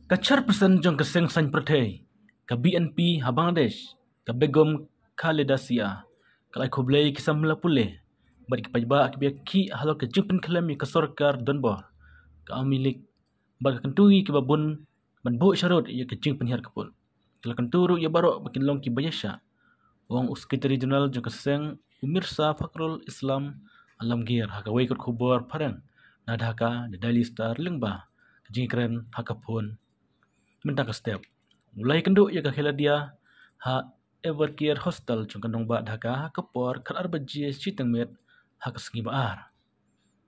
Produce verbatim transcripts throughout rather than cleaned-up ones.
Ka chairperson jong ka seng saiñ pyrthei ka B N P ha Bangladesh, ka Begum Khaleda Zia, ka la ai khublei ki samla pule bad ki paidbah kiba ïakhih halor ka jingpynkhlem ïa ka sorkar donbor ka Awami League bad ka kyntu ïa kiba bun ban buh sharud ïa ka jingpynhiar kput. Ka la kyntu ruh ïa baroh ba kin long kiba ïaishah. U ong u Secretary General jong ka seng, u Mirza Fakhrul Islam Alamgir, ha kawei ka khubor phareng na Dhaka, The Daily Star, lyngba ka jingkren ha ka phone mynta ka step. U la ïakynduh ïa ka Khaleda ha Evercare Hostel jong ka nongbah Dhaka ha ka por khatar baje shiteng miet ha ka sngi ba ar.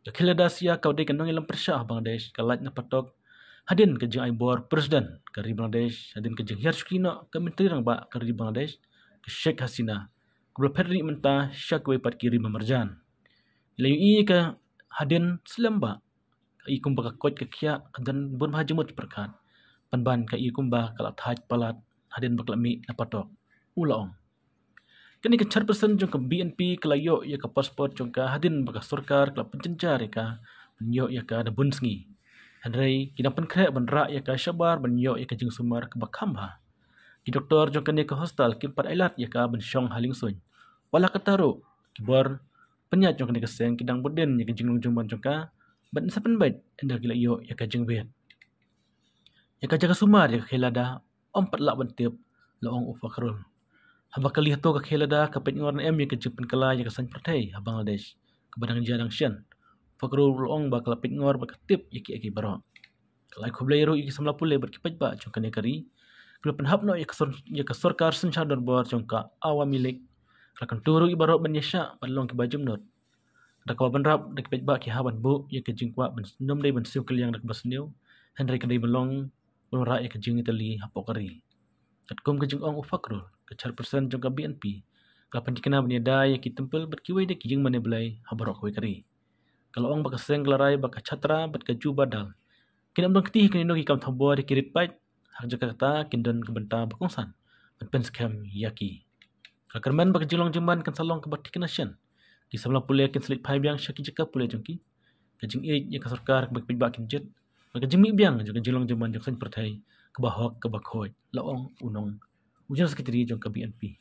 Ka Khaleda Zia, ka dei ka nongïalam pyrshah ha Bangladesh, ka lait na patok hadien ka jingai bor President ka ri Bangladesh, hadien ka jinghiar shukri noh ka Myntri Rangbah ka ri Bangladesh, ka Sheikh Hasina, kaba la phet rieh mynta sha kiwei pat ki ri ba marjan. La ïohi ïa ka hadien slem ba ka i kumba ka koit ka khiah, ka don bun bha jingmut pyrkhat, pynban ka i kumba ka la thait palat hadien ba ka la mih na patok, u la ong. Kane ka chairperson jong ka B N P ka la ïoh ïa ka passport jong ka hadien ba ka sorkar ka la pynjynjar ïa ka ban ïoh ïa ka da bun sngi. Hynrei ki dang pynkhreh ban rah ïa ka shabar ban ïoh ïa ka jingsumar kaba kham bha. Ki doktor jong kane ka hostel kim pat ailad ïa ka ban shong ha liengsuiñ. Wat la katta ruh, ki bor pynïaid jong kane ka seng ki dang bud dien ïa ka jinglong jingman jong ka bad yn sa pynbeit ynda ki la ïoh ïa ka jingbieit. Ïa ka jaka sumar ïa ka Khaleda ym pat lah ban tip, la ong u Fakhrul. Haba kylli hato ka Khaleda ka peitngor ne em ïa ka jingpynkylla ïa ka saiñ pyrthei ha Bangladesh kaba dang jia dang shen, u Fakhrul u la ong ba ka la peitngor bad ka tip ïa kiei kiei baroh. Ka la ai khublei ruh ïa ki samla pule bad ki paidbah jong kane ka ri kiba la pynhap noh ïa ka sor-, ïa ka sorkar synshar donbor jong ka Awami League. Ka la kyntu ruh ïa baroh ban ïaishah bad long kiba jemnud. Da kaba bynrap da ki paidbah ki hap ban buh ïa ka jingkwah ban sngewdei ban siew kylliang da kaba sniew, hynrei ka dei ban long ban wanrah ïa ka jingïatylli hapoh ka ri. Katkum ka jingong u Fakhrul, ka chairperson jong ka B N P ka la pynthikna ban ïada ïa ki templ bad kiwei de ki jingmane Blei ha baroh kawei ka ri. Ka la ong ba ka seng ka la rai ba ka chatra bad ka juba dal kin ym don kti ha kino kino ki kam thombor ïa ki rit paid, ha ka jaka kata kin don ka bynta ba kongsan ban pynskhem ïa ki. Ka la kyrmen ba ka jinglong jingman kan sa long kaba thikna shen. Ki samla pule kin sa leit phai biang sha ki jaka pule jong ki. Ka jingïeit ïa ka sorkar kaba ki paidbah kin jied, bad ka jingmih biang jong ka jinglong jingman jong ka saiñ pyrthei kaba hok kaba khuid, la ong u nong, u General Secretary jong ka B N P.